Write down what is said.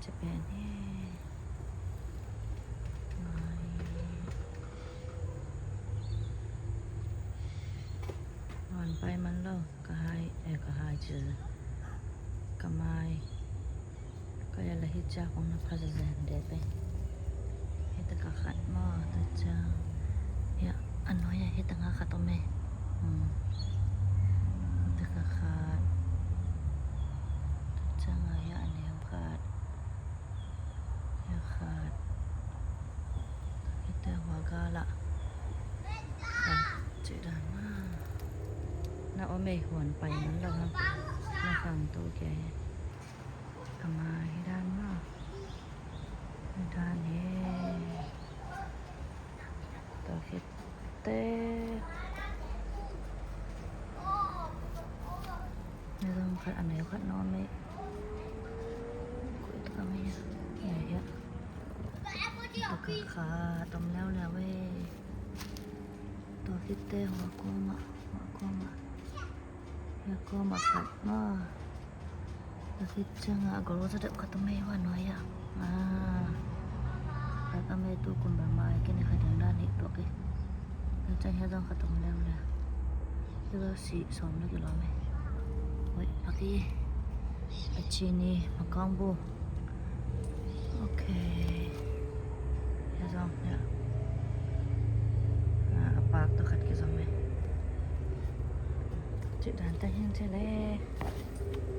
ຈະເປັນແຮງ ຫວານໄປມັນໂລ ກະຫາຍ ເອີ ກະຫາຍເຈີ ກະມາຍ ກະຢາລະເຮັດຈາກຂອງນະພາສະແສນເດໄປ ເຮັດຕະກະຂັດໝໍ້ຕະເຈົ້າ ເຮັດອັນນ້ອຍເຮັດຕະກະຂັດຕອງແມ່ ອືມ ຕະກະຂັດ ຕະເຈົ້າ ອາຍາອັນນີ້ຂາດ ຢ່າຂາດ ເຮັດແຕ່ຫົວກາລະ ຂາດ ຈື່ດ່ານມາ ນະ ໂອເມ ຫວນໄປນັ້ນລະ ນະ ຟັງໂຕແກ ກະມາເຮັດດ່ານມາ ເຮັດດ່ານເດ ໂຕເຮັດ ເຕະ ໃນເລື່ອງຂະ ອັນໃດຂະນ້ອຍແມ່ ກຸຍຕະກະແມ່ ເອີຍ ຕະກະຂາ ຕ້ອງແລ້ວແລ້ວເວີຍ ໂຕເຮັດແຕ່ຫົວກົມອະ ຫົວກົມອະ ເຮັດກໍມາຂັດມາ ແລ້ວເຮັດຈັ່ງອະ ກໍຮູ້ສະເດັດຂະຕະແມ່ວ່ານ້ອຍອະ ອາ ແລ້ວກະແມ່ຕູ້ກຸນບາມາຍ ກິນໃນຂະດຽງດ້ານນີ້ຕົວກະ ແລ້ວຈັ່ງເຮັດຕ້ອງຂະຕົມແລ້ວແຫຼະ ຄືວ່າສີສອມແລ້ວຢູ່ລອແມ່ ໂອ້ຍ ຜັກອີ ອາຈີນີ ໝາກກອງບູ ໂອເຄ ເຮັດສອງເນຍ ອາ ເອົາປາກຕົວຂັດກິນສອງແມ່ ຈຸດດານຕາເຮັນເສຍແລ້ວ.